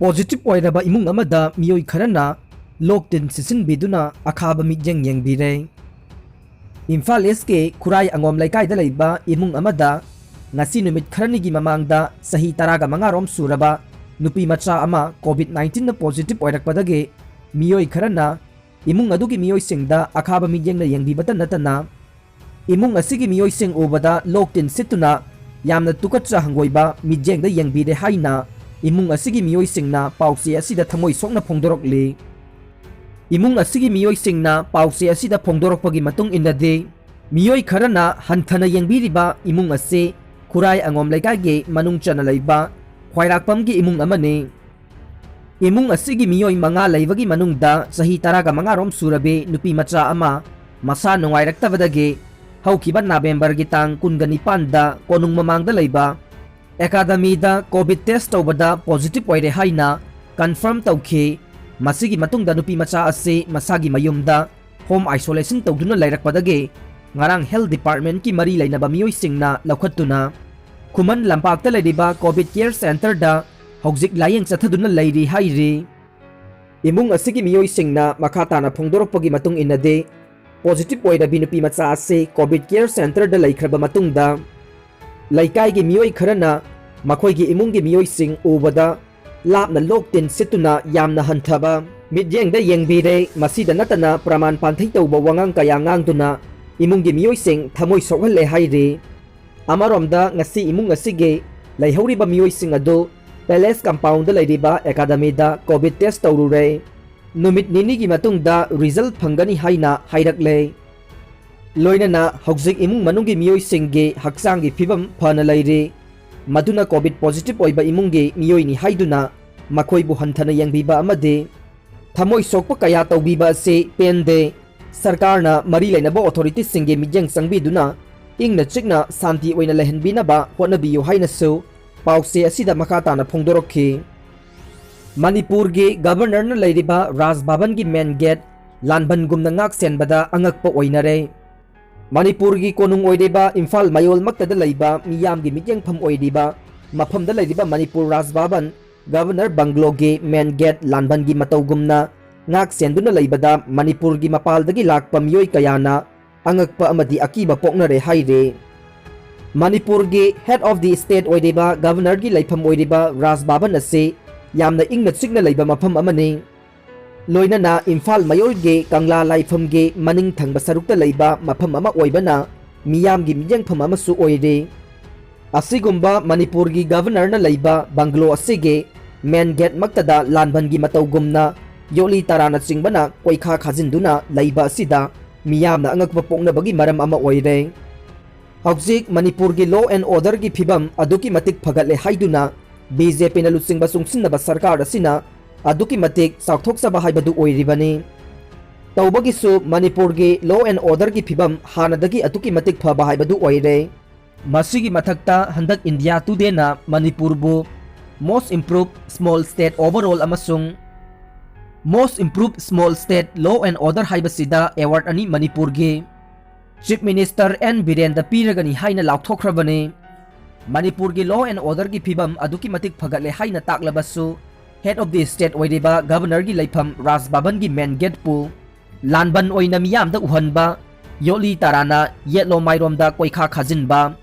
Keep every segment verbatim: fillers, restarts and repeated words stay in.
Positive ꯑꯣꯏꯔꯕ ꯏꯃꯨꯡ ꯑꯃꯗ ꯃꯤꯑꯣꯏ ꯈꯔꯅ ꯂꯣꯛ ꯇꯤꯟ ꯁꯤꯠꯆꯤꯟꯕꯤꯗꯨꯅ ꯑꯈꯥꯕ ꯃꯤꯠꯌꯦꯡ ꯌꯦꯡꯕꯤꯔꯦ꯫ ꯏꯝꯐꯥꯜ ꯏꯁꯀꯤ ꯈꯨꯔꯥꯏ ꯑꯉꯣꯝ ꯂꯩꯀꯥꯏꯗ ꯂꯩꯕ ꯏꯃꯨꯡ ꯑꯃꯗ ꯉꯁꯤ ꯅꯨꯃꯤꯠ ꯈꯔꯅꯤꯒꯤ ꯃꯃꯥꯡꯗ ꯆꯍꯤ ꯇꯔꯥꯒ ꯃꯉꯥꯔꯣꯝ ꯁꯨꯔꯕ ꯅꯨꯄꯤ ꯃꯆꯥ ꯑꯃ ꯀꯣꯚꯤꯗ ꯅꯥꯏꯟꯇꯤꯟꯅ ꯄꯣꯖꯤꯇꯤꯚ ꯑꯣꯏꯔꯛꯄꯗꯒꯤ ꯃꯤꯑꯣꯏ ꯈꯔꯅ ꯏꯃꯨꯡ ꯑꯗꯨꯒꯤ ꯃꯤꯑꯣꯏꯁꯤꯡꯗ ꯑꯈꯥꯕ ꯃꯤꯠꯌꯦꯡꯅ ꯌꯦꯡꯕꯤꯕꯇ ꯅꯠꯇꯅ, ꯏꯃꯨꯡ ꯑꯁꯤꯒꯤ ꯃꯤꯑꯣꯏꯁꯤꯡ ꯎꯕꯗ ꯂꯣꯛ ꯇꯤꯟ ꯁꯤꯠꯇꯨꯅ ꯌꯥꯝꯅ ꯇꯨꯀꯠꯆ ꯍꯪꯒꯣꯏꯕ ꯃꯤꯠꯌꯦꯡꯗ ꯌꯦꯡꯕꯤꯔꯦ ꯍꯥꯏꯅ ꯏꯃꯨꯡ ꯑꯁꯤꯒꯤ ꯃꯤꯑꯣꯏꯁꯤꯡꯅ ꯄꯥꯎꯆꯦ ꯑꯁꯤꯗ ꯊꯃꯣꯏ ꯁꯣꯛꯅ ꯐꯣꯡꯗꯣꯔꯛꯂꯤ꯫ ꯏꯃꯨꯡ ꯑꯁꯤꯒꯤ ꯃꯤꯑꯣꯏꯁꯤꯡꯅ ꯄꯥꯎꯆꯦ ꯑꯁꯤꯗ ꯐꯣꯡꯗꯣꯔꯛꯄꯒꯤ ꯃꯇꯨꯡ ꯏꯟꯅꯗꯤ, ꯃꯤꯑꯣꯏ ꯈꯔꯅ ꯍꯟꯊꯅ ꯌꯦꯡꯕꯤꯔꯤꯕ ꯏꯃꯨꯡ ꯑꯁꯤ ꯈꯨꯔꯥꯏ ꯑꯉꯣꯝ ꯂꯩꯀꯥꯏꯒꯤ ꯃꯅꯨꯡ ꯆꯟꯅ ꯂꯩꯕ ꯈ꯭ꯋꯥꯏꯔꯥꯛꯄꯝꯒꯤ ꯏꯃꯨꯡ ꯑꯃꯅꯤ꯫ ꯏꯃꯨꯡ ꯑꯁꯤꯒꯤ ꯃꯤꯑꯣꯏ ꯃꯉꯥ ꯂꯩꯕꯒꯤ ꯃꯅꯨꯡꯗ ꯆꯍꯤ ꯇꯔꯥꯒ ꯃꯉꯥꯔꯣꯝ ꯁꯨꯔꯕꯤ ꯅꯨꯄꯤ ꯃꯆꯥ ꯑꯃ ꯃꯁꯥ ꯅꯨꯡꯉꯥꯏꯔꯛꯇꯕꯗꯒꯤ ꯍꯧꯈꯤꯕ ꯅꯕꯦꯝꯕꯔꯒꯤ ꯇꯥꯡ ꯀꯨꯟꯒ ꯅꯤꯄꯥꯟꯗ ꯀꯣꯅꯨꯡ ꯃꯃꯥꯡꯗ ꯂꯩꯕ ꯑꯦꯀꯥꯗꯃꯤꯗ ꯀꯣꯚꯤꯗ ꯇꯦꯁ ꯇꯧꯕꯗ ꯄꯣꯖꯤꯇꯤꯚ ꯑꯣꯏꯔꯦ ꯍꯥꯏꯅ ꯀꯟꯐꯥꯔꯝ ꯇꯧꯈꯤ꯫ ꯃꯁꯤꯒꯤ ꯃꯇꯨꯡꯗ ꯅꯨꯄꯤ ꯃꯆꯥ ꯑꯁꯤ ꯃꯁꯥꯒꯤ ꯃꯌꯨꯝꯗ ꯍꯣꯝ ꯑꯥꯏꯁꯣꯂꯦꯁꯟ ꯇꯧꯗꯨꯅ ꯂꯩꯔꯛꯄꯗꯒꯤ ꯉꯔꯥꯡ ꯍꯦꯜꯊ ꯗꯤꯄꯥꯔꯠꯃꯦꯟꯠꯀꯤ ꯃꯔꯤ ꯂꯩꯅꯕ ꯃꯤꯑꯣꯏꯁꯤꯡꯅ ꯂꯧꯈꯠꯇꯨꯅ ꯈꯨꯃꯟ ꯂꯝꯄꯥꯛꯇ ꯂꯩꯔꯤꯕ ꯀꯣꯚꯤꯗ ꯀꯦꯌꯔ ꯁꯦꯟꯇꯔꯗ ꯍꯧꯖꯤꯛ ꯂꯥꯌꯦꯡ ꯆꯠꯊꯗꯨꯅ ꯂꯩꯔꯤ ꯍꯥꯏꯔꯤ꯫ ꯏꯃꯨꯡ ꯑꯁꯤꯒꯤ ꯃꯤꯑꯣꯏꯁꯤꯡꯅ ꯃꯈꯥ ꯇꯥꯅ ꯐꯣꯡꯗꯣꯔꯛꯄꯒꯤ ꯃꯇꯨꯡ ꯏꯟꯅꯗꯤ, ꯄꯣꯖꯤꯇꯤꯚ ꯑꯣꯏꯔꯕꯤ ꯅꯨꯄꯤ ꯃꯆꯥ ꯑꯁꯤ ꯀꯣꯚꯤꯗ ꯀꯦꯌꯔ ꯁꯦꯟꯇꯔꯗ ꯂꯩꯈ꯭ꯔꯕ ꯃꯇꯨꯡꯗ, ꯂꯩꯀꯥꯏꯒꯤ ꯃꯤꯑꯣꯏ ꯈꯔꯅ ꯃꯈꯣꯏꯒꯤ ꯏꯃꯨꯡꯒꯤ ꯃꯤꯑꯣꯏꯁꯤꯡ ꯎꯕꯗ ꯂꯥꯞꯅ ꯂꯣꯛ ꯇꯤꯟ ꯁꯤꯠꯇꯨꯅ ꯌꯥꯝꯅ ꯍꯟꯊꯕ ꯃꯤꯠꯌꯦꯡꯗ ꯌꯦꯡꯕꯤꯔꯦ꯫ ꯃꯁꯤꯗ ꯅꯠꯇꯅ ꯄ꯭ꯔꯃꯥꯟ ꯄꯥꯟꯊꯩ ꯇꯧꯕ ꯋꯥꯉꯥꯡ ꯀꯌꯥ ꯉꯥꯡꯗꯨꯅ ꯏꯃꯨꯡꯒꯤ ꯃꯤꯑꯣꯏꯁꯤꯡ ꯊꯃꯣꯏ ꯁꯣꯛꯍꯜꯂꯦ ꯍꯥꯏꯔꯤ꯫ ꯑꯃꯔꯣꯝꯗ ꯉꯁꯤ ꯏꯃꯨꯡ ꯑꯁꯤꯒꯤ ꯂꯩꯍꯧꯔꯤꯕ ꯃꯤꯑꯣꯏꯁꯤꯡ ꯑꯗꯨ ꯄꯦꯂꯦꯁ ꯀꯝꯄꯥꯎꯟꯗ ꯂꯩꯔꯤꯕ ꯑꯦꯀꯥꯗꯃꯤꯗ ꯀꯣꯚꯤꯗ ꯇꯦꯁ ꯇꯧꯔꯨꯔꯦ꯫ ꯅꯨꯃꯤꯠ ꯅꯤꯅꯤꯒꯤ ꯃꯇꯨꯡꯗ ꯔꯤꯖꯜꯠ ꯐꯪꯒꯅꯤ ꯍꯥꯏꯅ ꯍꯥꯏꯔꯛꯂꯦ꯫ ꯂꯣꯏꯅꯅ ꯍꯧꯖꯤꯛ ꯏꯃꯨꯡ ꯃꯅꯨꯡꯒꯤ ꯃꯤꯑꯣꯏꯁꯤꯡꯒꯤ ꯍꯛꯆꯥꯡꯒꯤ ꯐꯤꯕꯝ ꯐꯅ ꯂꯩꯔꯤ꯫ ꯃꯗꯨꯅ ꯀꯣꯚꯤꯗ ꯄꯣꯖꯤꯇꯤꯚ ꯑꯣꯏꯕ ꯏꯃꯨꯡꯒꯤ ꯃꯤꯑꯣꯏꯅꯤ ꯍꯥꯏꯗꯨꯅ ꯃꯈꯣꯏꯕꯨ ꯍꯟꯊꯅ ꯌꯦꯡꯕꯤꯕ ꯑꯃꯗꯤ ꯊꯃꯣꯏ ꯁꯣꯛꯄ ꯀꯌꯥ ꯇꯧꯕꯤꯕ ꯑꯁꯤ ꯄꯦꯟꯗꯦ꯫ ꯁꯔꯀꯥꯔꯅ ꯃꯔꯤ ꯂꯩꯅꯕ ꯑꯣꯊꯣꯔꯤꯇꯤꯁꯤꯡꯒꯤ ꯃꯤꯠꯌꯦꯡ ꯆꯪꯕꯤꯗꯨꯅ ꯏꯪꯅ ꯆꯤꯛꯅ ꯁꯥꯟꯇꯤ ꯑꯣꯏꯅ ꯂꯩꯍꯟꯕꯤꯅꯕ ꯍꯣꯠꯅꯕꯤꯌꯨ ꯍꯥꯏꯅꯁꯨ ꯄꯥꯎꯆꯦ ꯑꯁꯤꯗ ꯃꯈꯥ ꯇꯥꯅ ꯐꯣꯡꯗꯣꯔꯛꯈꯤ꯫ ꯃꯅꯤꯄꯨꯔꯒꯤ ꯒꯕꯔꯅꯔꯅ ꯂꯩꯔꯤꯕ ꯔꯥꯖ ꯚꯕꯟꯒꯤ ꯃꯦꯟ ꯒꯦꯠ ꯂꯥꯟꯕꯟꯒꯨꯝꯅ ꯉꯥꯛ ꯁꯦꯟꯕꯗ ꯑꯉꯛꯄ ꯑꯣꯏꯅꯔꯦ꯫ ꯃꯅꯤꯄꯨꯔꯒꯤ ꯀꯣꯅꯨꯡ ꯑꯣꯏꯔꯤꯕ ꯏꯝꯐꯥꯜ ꯃꯌꯣꯜꯃꯛꯇꯗ ꯂꯩꯕ ꯃꯤꯌꯥꯝꯒꯤ ꯃꯤꯠꯌꯦꯡꯐꯝ ꯑꯣꯏꯔꯤꯕ ꯃꯐꯝꯗ ꯂꯩꯔꯤꯕ ꯃꯅꯤꯄꯨꯔ ꯔꯥꯖ ꯚꯕꯟ ꯒꯕꯔꯅꯔ ꯕꯪꯒ꯭ꯂꯣꯒꯤ ꯃꯦꯟ ꯒꯦꯠ ꯂꯥꯟꯕꯟꯒꯤ ꯃꯇꯧꯒꯨꯝꯅ ꯉꯥꯛ ꯁꯦꯟꯗꯨꯅ ꯂꯩꯕꯗ ꯃꯅꯤꯄꯨꯔꯒꯤ ꯃꯄꯥꯜꯗꯒꯤ ꯂꯥꯛꯄ ꯃꯤꯑꯣꯏ ꯀꯌꯥꯅ ꯑꯉꯛꯄ ꯑꯃꯗꯤ ꯑꯀꯤꯕ ꯄꯣꯛꯅꯔꯦ ꯍꯥꯏꯔꯤ꯫ ꯃꯅꯤꯄꯨꯔꯒꯤ head of the state ꯑꯣꯏꯔꯤꯕ ꯒꯕꯔꯅꯔꯒꯤ ꯂꯩꯐꯝ ꯑꯣꯏꯔꯤꯕ ꯔꯥꯖ ꯚꯕꯟ ꯑꯁꯤ ꯌꯥꯝꯅ ꯏꯪꯅ ꯆꯤꯛꯅ ꯂꯩꯕ ꯃꯐꯝ ꯑꯃꯅꯤ꯫ ꯂꯣꯏꯅꯅ ꯏꯝꯐꯥꯜ ꯃꯌꯣꯜꯒꯤ ꯀꯪꯂꯥ ꯂꯥꯏꯐꯝꯒꯤ ꯃꯅꯤꯡ ꯊꯪꯕ ꯁꯔꯨꯛꯇ ꯂꯩꯕ ꯃꯐꯝ ꯑꯃ ꯑꯣꯏꯕꯅ ꯃꯤꯌꯥꯝꯒꯤ ꯃꯤꯠꯌꯦꯡꯐꯝ ꯑꯃꯁꯨ ꯑꯣꯏꯔꯤ꯫ ꯑꯁꯤꯒꯨꯝꯕ ꯃꯅꯤꯄꯨꯔꯒꯤ ꯒꯕꯔꯅꯔꯅ ꯂꯩꯕ ꯕꯪꯒ꯭ꯂꯣ ꯑꯁꯤꯒꯤ ꯃꯦꯟ ꯒꯦꯠꯃꯛꯇꯗ ꯂꯥꯟꯕꯟꯒꯤ ꯃꯇꯧꯒꯨꯝꯅ ꯌꯣꯠꯂꯤ ꯇꯔꯥꯅꯆꯤꯡꯕꯅ ꯀꯣꯏꯈꯥ ꯈꯥꯖꯤꯟꯗꯨꯅ ꯂꯩꯕ ꯑꯁꯤꯗ ꯃꯤꯌꯥꯝꯅ ꯑꯉꯛꯄ ꯄꯣꯛꯅꯕꯒꯤ ꯃꯔꯝ ꯑꯃ ꯑꯣꯏꯔꯦ꯫ ꯍꯧꯖꯤꯛ ꯃꯅꯤꯄꯨꯔꯒꯤ law and orderꯒꯤ ꯐꯤꯕꯝ ꯑꯗꯨꯛꯀꯤ ꯃꯇꯤꯛ ꯐꯒꯠꯂꯦ ꯍꯥꯏꯗꯨꯅ ꯕꯤ ꯖꯦ ꯄꯤꯅ ꯂꯨꯆꯤꯡꯕ ꯆꯨꯡꯁꯤꯟꯅꯕ ꯁꯔꯀꯥꯔ ꯑꯁꯤꯅ ꯑꯗꯨꯛꯀꯤ ꯃꯇꯤꯛ ꯆꯥꯎꯊꯣꯛꯆꯕ ꯍꯥꯏꯕꯗꯨ ꯑꯣꯏꯔꯤꯕꯅꯤ꯫ ꯇꯧꯕꯒꯤꯁꯨ ꯃꯅꯤꯄꯨꯔꯒꯤ law and orderꯒꯤ ꯐꯤꯕꯝ ꯍꯥꯟꯅꯗꯒꯤ ꯑꯗꯨꯛꯀꯤ ꯃꯇꯤꯛ ꯐꯕ ꯍꯥꯏꯕꯗꯨ ꯑꯣꯏꯔꯦ꯫ ꯃꯁꯤꯒꯤ ꯃꯊꯛꯇ ꯍꯟꯗꯛ India Todayꯅ ꯃꯅꯤꯄꯨꯔꯕꯨ most improved small state overall ꯑꯃꯁꯨꯡ most improved small state law and order ꯍꯥꯏꯕꯁꯤꯗ award ꯑꯅꯤ ꯃꯅꯤꯄꯨꯔꯒꯤ Chief Minister ꯑꯦꯟ ꯕꯤꯔꯦꯟꯗ ꯄꯤꯔꯒꯅꯤ ꯍꯥꯏꯅ ꯂꯥꯎꯊꯣꯛꯈ꯭ꯔꯕꯅꯤ꯫ ꯃꯅꯤꯄꯨꯔꯒꯤ law and orderꯒꯤ ꯐꯤꯕꯝ ꯑꯗꯨꯛꯀꯤ ꯃꯇꯤꯛ ꯐꯒꯠꯂꯦ ꯍꯥꯏꯅ ꯇꯥꯛꯂꯕꯁꯨ, head of the state ꯑꯣꯏꯔꯤꯕ ꯒꯕꯔꯅꯔꯒꯤ ꯂꯩꯐꯝ ꯔꯥꯖ ꯚꯕꯟꯒꯤ ꯃꯦꯟ ꯒꯦꯠꯄꯨ ꯂꯥꯟꯕꯟ ꯑꯣꯏꯅ ꯃꯤꯌꯥꯝꯗ ꯎꯍꯟꯕ, ꯌꯣꯠꯂꯤ ꯇꯔꯥꯅ ꯌꯦꯠꯂꯣꯝ ꯃꯥꯏꯔꯣꯝꯗ ꯀꯣꯏꯈꯥ ꯈꯥꯖꯤꯟꯕ,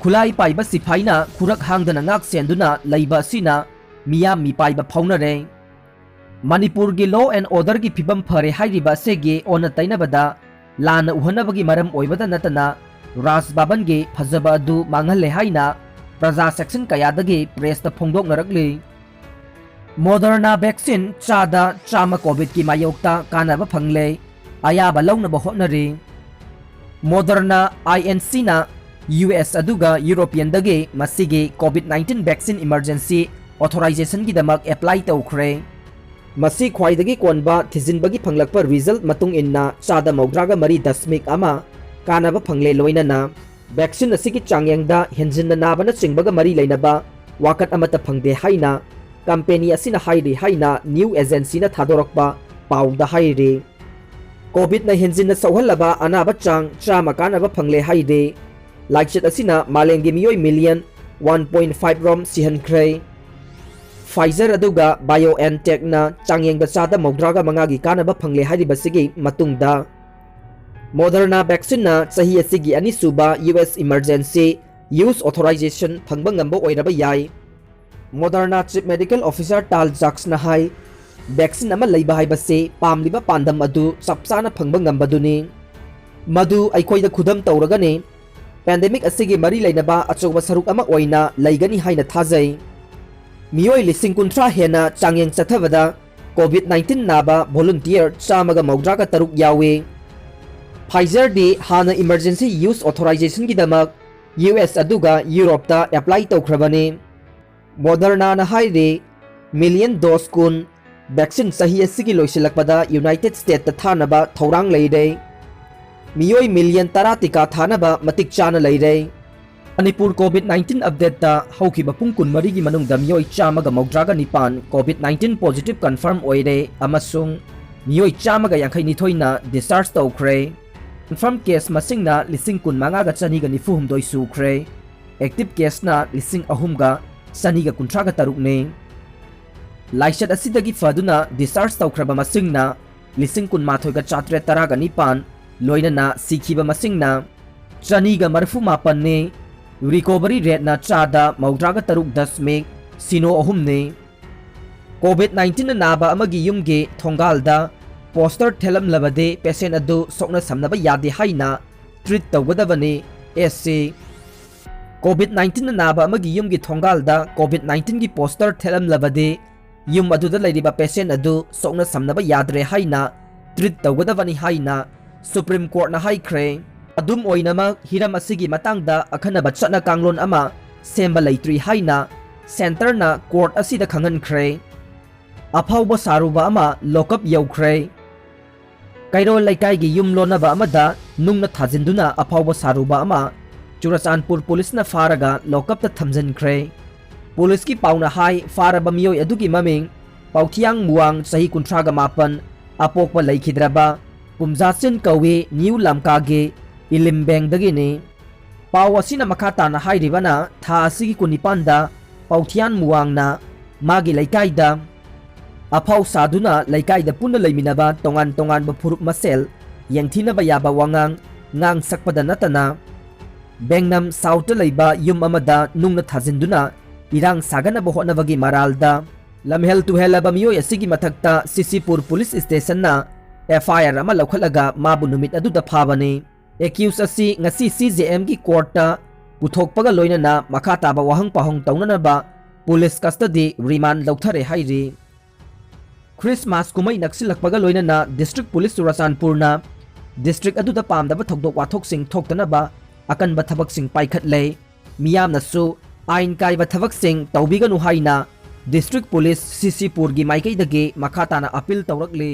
ꯈꯨꯠꯂꯥꯏ ꯄꯥꯏꯕ ꯁꯤꯐꯥꯏꯅ ꯈꯨꯔꯛ ꯍꯥꯡꯗꯅ ꯉꯥꯛ ꯁꯦꯟꯗꯨꯅ ꯂꯩꯕ ꯑꯁꯤꯅ ꯃꯤꯌꯥꯝ ꯃꯤꯄꯥꯏꯕ ꯐꯥꯎꯅꯔꯦ꯫ ꯃꯅꯤꯄꯨꯔꯒꯤ law and orderꯒꯤ ꯐꯤꯕꯝ ꯐꯔꯦ ꯍꯥꯏꯔꯤꯕ ꯑꯁꯤꯒꯤ ꯑꯣꯟꯅ ꯇꯩꯅꯕꯗ ꯂꯥꯟꯅ ꯎꯍꯟꯅꯕꯒꯤ ꯃꯔꯝ ꯑꯣꯏꯕꯗ ꯅꯠꯇꯅ ꯔꯥꯖ ꯚꯕꯟꯒꯤ ꯐꯖꯕ ꯑꯗꯨ ꯃꯥꯡꯍꯜꯂꯦ ꯍꯥꯏꯅ ꯄ꯭ꯔꯖꯥ section ꯀꯌꯥꯗꯒꯤ pressꯇ ꯐꯣꯡꯗꯣꯛꯅꯔꯛꯂꯤ꯫ Moderna vaccine ꯆꯥꯗ ꯆꯥꯝꯃ COVIDꯀꯤ ꯃꯥꯌꯣꯛꯇ ꯀꯥꯟꯅꯕ ꯐꯪꯂꯦ, ꯑꯌꯥꯕ ꯂꯧꯅꯕ ꯍꯣꯠꯅꯔꯤ꯫ Moderna Incꯅ ꯌꯨ ꯑꯦꯁ ꯑꯗꯨꯒ ꯌꯨꯔꯣꯄꯤꯌꯟꯗꯒꯤ ꯃꯁꯤꯒꯤ COVID nineteen vaccine emergency authorizationꯒꯤꯗꯃꯛ apply ꯇꯧꯈ꯭ꯔꯦ꯫ ꯃꯁꯤ ꯈ꯭ꯋꯥꯏꯗꯒꯤ ꯀꯣꯟꯕ ꯊꯤꯖꯤꯟꯕꯒꯤ ꯐꯪꯂꯛꯄ result ꯃꯇꯨꯡ ꯏꯟꯅ ꯆꯥꯗ ꯃꯧꯗ꯭ꯔꯥꯒ ꯃꯔꯤ ꯗꯁꯃꯤꯛ ꯑꯃ ꯀꯥꯟꯅꯕ ꯐꯪꯂꯦ, ꯂꯣꯏꯅꯅ vaccine ꯑꯁꯤꯒꯤ ꯆꯥꯡꯌꯦꯡꯗ ꯍꯦꯟꯖꯤꯟꯅ ꯅꯥꯕꯅꯆꯤꯡꯕꯒ ꯃꯔꯤ ꯂꯩꯅꯕ ꯋꯥꯀꯠ ꯑꯃꯠꯇ ꯐꯪꯗꯦ ꯍꯥꯏꯅ company ꯑꯁꯤꯅ ꯍꯥꯏꯔꯤ ꯍꯥꯏꯅ news agencyꯅ ꯊꯥꯗꯣꯔꯛꯄ ꯄꯥꯎꯗ ꯍꯥꯏꯔꯤ꯫ COVIDꯅ ꯍꯦꯟꯖꯤꯟꯅ ꯁꯣꯛꯍꯜꯂꯕ ꯑꯅꯥꯕ ꯆꯥꯡ ꯆꯥꯝꯃ ꯀꯥꯟꯅꯕ ꯐꯪꯂꯦ ꯍꯥꯏꯔꯤ꯫ ꯂꯥꯏꯆꯠ ꯑꯁꯤꯅ ꯃꯥꯂꯦꯝꯒꯤ ꯃꯤꯑꯣꯏ million one point five ꯔꯣꯝ ꯁꯤꯍꯟꯈ꯭ꯔꯦ꯫ Pfizer ꯑꯗꯨꯒ BioNTechꯅ ꯆꯥꯡꯌꯦꯡꯗ ꯆꯥꯗ ꯃꯧꯗ꯭ꯔꯥꯒ ꯃꯉꯥꯒꯤ ꯀꯥꯟꯅꯕ ꯐꯪꯂꯦ ꯍꯥꯏꯔꯤꯕꯁꯤꯒꯤ ꯃꯇꯨꯡꯗ, Moderna vaccineꯅ ꯆꯍꯤ ꯑꯁꯤꯒꯤ ꯑꯅꯤꯁꯨꯕ U S emergency use authorization ꯐꯪꯕ ꯉꯝꯕ ꯑꯣꯏꯔꯕ ꯌꯥꯏ꯫ Moderna Chief Medical Officer Tal Zaks ꯅ ꯍꯥꯏ, vaccine ꯑꯃ ꯂꯩꯕ ꯍꯥꯏꯕꯁꯤ ꯄꯥꯝꯂꯤꯕ ꯄꯥꯟꯗꯝ ꯑꯗꯨ ꯆꯞ ꯆꯥꯅ ꯐꯪꯕ ꯉꯝꯕꯗꯨꯅꯤ꯫ ꯃꯗꯨ ꯑꯩꯈꯣꯏꯗ ꯈꯨꯗꯝ ꯇꯧꯔꯒꯅꯤ꯫ Pandemic ꯑꯁꯤꯒꯤ ꯃꯔꯤ ꯂꯩꯅꯕ ꯑꯆꯧꯕ ꯁꯔꯨꯛ ꯑꯃ ꯑꯣꯏꯅ ꯂꯩꯒꯅꯤ ꯍꯥꯏꯅ ꯊꯥꯖꯩ꯫ ꯃꯤꯑꯣꯏ ꯂꯤꯁꯤꯡ ꯀꯨꯟꯊ꯭ꯔꯥ ꯍꯦꯟꯅ ꯆꯥꯡꯌꯦꯡ ꯆꯠꯊꯕꯗ COVID nineteen ꯅꯥꯕ volunteer ꯆꯥꯝꯃꯒ ꯃꯧꯗ꯭ꯔꯥꯒ ꯇꯔꯨꯛ ꯌꯥꯎꯏ꯫ Pfizerꯗꯤ ꯍꯥꯟꯅ emergency use authorizationꯒꯤꯗꯃꯛ U S ꯑꯗꯨꯒ Europeꯇ apply ꯇꯧꯈ꯭ꯔꯕꯅꯤ꯫ Modernaꯅ ꯍꯥꯏꯔꯤ, million dose ꯀꯨꯟ vaccine ꯆꯍꯤ ꯑꯁꯤꯒꯤ ꯂꯣꯏꯁꯤꯜꯂꯛꯄꯗ United Statesꯇ ꯊꯥꯅꯕ ꯊꯧꯔꯥꯡ ꯂꯩꯔꯦ꯫ ꯃꯤꯑꯣꯏ million ꯇꯔꯥ ꯇꯤꯀꯥ ꯊꯥꯅꯕ ꯃꯇꯤꯛ ꯆꯥꯅ ꯂꯩꯔꯦ꯫ ꯃꯅꯤꯄꯨꯔ COVID nineteen updateꯇ ꯍꯧꯈꯤꯕ ꯄꯨꯡ ꯀꯨꯟꯃꯔꯤꯒꯤ ꯃꯅꯨꯡꯗ ꯃꯤꯑꯣꯏ ꯆꯥꯝꯃꯒ ꯃꯧꯗ꯭ꯔꯥꯒ ꯅꯤꯄꯥꯟ COVID nineteen positive confirm ꯑꯣꯏꯔꯦ ꯑꯃꯁꯨꯡ ꯃꯤꯑꯣꯏ ꯆꯥꯝꯃꯒ ꯌꯥꯡꯈꯩ ꯅꯤꯊꯣꯏꯅ discharge ꯇꯧꯈ꯭ꯔꯦ꯫ Confirm case ꯃꯁꯤꯡꯅ ꯂꯤꯁꯤꯡ ꯀꯨꯟꯃꯉꯥꯒ ꯆꯅꯤꯒ ꯅꯤꯐꯨ ꯍꯨꯝꯗꯣꯏ ꯁꯨꯈ꯭ꯔꯦ꯫ Active caseꯅ ꯂꯤꯁꯤꯡ ꯑꯍꯨꯝꯒ ꯆꯅꯤꯒ ꯀꯨꯟꯊ꯭ꯔꯥꯒ ꯇꯔꯨꯛꯅꯤ꯫ ꯂꯥꯏꯆꯠ ꯑꯁꯤꯗꯒꯤ ꯐꯗꯨꯅ discharge ꯇꯧꯈ꯭ꯔꯕ ꯃꯁꯤꯡꯅ ꯂꯤꯁꯤꯡ ꯀꯨꯟꯃꯥꯊꯣꯏꯒ ꯆꯥꯇ꯭ꯔꯦꯠ ꯇꯔꯥꯒ ꯅꯤꯄꯥꯟ, ꯂꯣꯏꯅꯅ ꯁꯤꯈꯤꯕ ꯃꯁꯤꯡꯅ ꯆꯅꯤꯒ ꯃꯔꯤꯐꯨ ꯃꯥꯄꯟꯅꯤ꯫ Recovery rateꯅ ꯆꯥꯗ ꯃꯧꯗ꯭ꯔꯥꯒ ꯇꯔꯨꯛ ꯗꯁꯃꯤꯛ ꯁꯤꯅꯣ ꯑꯍꯨꯝꯅꯤ꯫ COVID nineteenꯅ ꯅꯥꯕ ꯑꯃꯒꯤ ꯌꯨꯝꯒꯤ ꯊꯣꯡꯒꯥꯜꯗ poster ꯊꯦꯠꯂꯝꯂꯕꯗꯤ patient ꯑꯗꯨ ꯁꯣꯛꯅ ꯁꯝꯅꯕ ꯌꯥꯗꯦ ꯍꯥꯏꯅ treat ꯇꯧꯒꯗꯕꯅꯤ꯫ SC꯫ COVID nineteenꯅ ꯅꯥꯕ ꯑꯃꯒꯤ ꯌꯨꯝꯒꯤ ꯊꯣꯡꯒꯥꯜꯗ COVID nineteenꯒꯤ poster ꯊꯦꯠꯂꯝꯂꯕꯗꯤ ꯌꯨꯝ ꯑꯗꯨꯗ ꯂꯩꯔꯤꯕ patient ꯑꯗꯨ ꯁꯣꯛꯅ ꯁꯝꯅꯕ ꯌꯥꯗ꯭ꯔꯦ ꯍꯥꯏꯅ treat ꯇꯧꯒꯗꯕꯅꯤ ꯍꯥꯏꯅ Supreme Courtꯅ ꯍꯥꯏꯈ꯭ꯔꯦ꯫ ꯑꯗꯨꯝ ꯑꯣꯏꯅꯃꯛ, ꯍꯤꯔꯝ ꯑꯁꯤꯒꯤ ꯃꯇꯥꯡꯗ ꯑꯈꯟꯅꯕ ꯆꯠꯅ ꯀꯥꯡꯂꯣꯟ ꯑꯃ ꯁꯦꯝꯕ ꯂꯩꯇ꯭ꯔꯤ ꯍꯥꯏꯅ centreꯅ court ꯑꯁꯤꯗ ꯈꯪꯍꯟꯈ꯭ꯔꯦ꯫ ꯑꯐꯥꯎꯕ ꯁꯥꯔꯨꯕ ꯑꯃ lockup ꯌꯧꯈ꯭ꯔꯦ꯫ ꯀꯩꯔꯣꯜ ꯂꯩꯀꯥꯏꯒꯤ ꯌꯨꯝ ꯂꯣꯟꯅꯕ ꯑꯃꯗ ꯅꯨꯡꯅ ꯊꯥꯖꯤꯟꯗꯨꯅ ꯑꯐꯥꯎꯕ ꯁꯥꯔꯨꯕ ꯑꯃ ꯆꯨꯔꯆꯥꯟꯄꯨꯔ ꯄꯨꯂꯤꯁꯅ ꯐꯥꯔꯒ lockupꯇ ꯊꯝꯖꯤꯟꯈ꯭ꯔꯦ꯫ ꯄꯨꯂꯤꯁꯀꯤ ꯄꯥꯎꯅ ꯍꯥꯏ, ꯐꯥꯔꯕ ꯃꯤꯑꯣꯏ ꯑꯗꯨꯒꯤ ꯃꯃꯤꯡ ꯄꯥꯎꯊꯤꯌꯥꯡ ꯃꯨꯋꯥꯡ, ꯆꯍꯤ ꯀꯨꯟꯊ꯭ꯔꯥꯒ ꯃꯥꯄꯟ, ꯑꯄꯣꯛꯄ ꯂꯩꯈꯤꯗ꯭ꯔꯕ, ꯄꯨꯝꯖꯥꯆꯤꯟ ꯀꯧꯏ, ꯅ꯭ꯌꯨ ꯂꯝꯀꯥꯒꯤ ꯏꯂꯤꯝꯕꯦꯡꯗꯒꯤꯅꯤ꯫ ꯄꯥꯎ ꯑꯁꯤꯅ ꯃꯈꯥ ꯇꯥꯅ ꯍꯥꯏꯔꯤꯕꯅ, ꯊꯥ ꯑꯁꯤꯒꯤ ꯀꯨꯟꯅꯤꯄꯥꯟꯗ ꯄꯥꯎꯊꯤꯌꯥꯟ ꯃꯨꯋꯥꯡꯅ ꯃꯥꯒꯤ ꯂꯩꯀꯥꯏꯗ ꯑꯐꯥꯎ ꯁꯥꯗꯨꯅ ꯂꯩꯀꯥꯏꯗ ꯄꯨꯟꯅ ꯂꯩꯃꯤꯟꯅꯕ ꯇꯣꯉꯥꯟ ꯇꯣꯉꯥꯟꯕ ꯐꯨꯔꯨꯞ ꯃꯁꯦꯜ ꯌꯦꯡꯊꯤꯅꯕ ꯌꯥꯕ ꯋꯥꯉꯥꯡ ꯉꯥꯡ ꯁꯛꯄꯗ ꯅꯠꯇꯅ ꯕꯦꯡꯅꯝ ꯁꯥꯎꯠꯇ ꯂꯩꯕ ꯌꯨꯝ ꯑꯃꯗ ꯅꯨꯡꯅ ꯊꯥꯖꯤꯟꯗꯨꯅ ꯏꯔꯥꯡ ꯁꯥꯒꯠꯅꯕ ꯍꯣꯠꯅꯕꯒꯤ ꯃꯔꯥꯜꯗ ꯂꯝꯍꯦꯜ ꯇꯨꯍꯦꯜꯂꯕ ꯃꯤꯑꯣꯏ ꯑꯁꯤꯒꯤ ꯃꯊꯛꯇ ꯁꯤꯁꯤꯄꯨꯔ ꯄꯨꯂꯤꯁ ꯁ꯭ꯇꯦꯁꯟꯅ ꯑꯦꯐ ꯑꯥꯏ ꯑꯥꯔ ꯑꯃ ꯂꯧꯈꯠꯂꯒ ꯃꯥꯕꯨ ꯅꯨꯃꯤꯠ ꯑꯗꯨꯗ ꯐꯥꯕꯅꯤ꯫ ꯑꯦꯀ꯭ꯌꯨꯁ ꯑꯁꯤ ꯉꯁꯤ ꯁꯤ ꯖꯦ ꯑꯦꯝꯒꯤ ꯀꯣꯔꯠꯇ ꯄꯨꯊꯣꯛꯄꯒ ꯂꯣꯏꯅꯅ ꯃꯈꯥ ꯇꯥꯕ ꯋꯥꯍꯪ ꯄꯥꯎꯍꯪ ꯇꯧꯅꯅꯕ ꯄꯨꯂꯤꯁ ꯀꯁꯇꯗꯤ ꯔꯤꯃꯥꯟ ꯂꯧꯊꯔꯦ ꯍꯥꯏꯔꯤ꯫ ꯈ꯭ꯔꯤꯁꯃꯥꯁ ꯀꯨꯝꯍꯩ ꯅꯛꯁꯤꯜꯂꯛꯄꯒ ꯂꯣꯏꯅꯅ ꯗꯤꯁꯇ꯭ꯔꯤꯛ ꯄꯨꯂꯤꯁ ꯆꯨꯔꯥꯆꯥꯟꯄꯨꯔꯅ ꯗꯤꯁꯇ꯭ꯔꯤꯛ ꯑꯗꯨꯗ ꯄꯥꯝꯗꯕ ꯊꯧꯗꯣꯛ ꯋꯥꯊꯣꯛꯁꯤꯡ ꯊꯣꯛꯇꯅꯕ ꯑꯀꯟꯕ ꯊꯕꯛꯁꯤꯡ ꯄꯥꯏꯈꯠꯂꯦ꯫ ꯃꯤꯌꯥꯝꯅꯁꯨ ꯑꯥꯏꯟ ꯀꯥꯏꯕ ꯊꯕꯛꯁꯤꯡ ꯇꯧꯕꯤꯒꯅꯨ ꯍꯥꯏꯅ ꯗꯤꯁꯇ꯭ꯔꯤꯛ ꯄꯨꯂꯤꯁ ꯁꯤꯁꯤꯄꯨꯔꯒꯤ ꯃꯥꯏꯀꯩꯗꯒꯤ ꯃꯈꯥ ꯇꯥꯅ ꯑꯄꯤꯜ ꯇꯧꯔꯛꯂꯤ꯫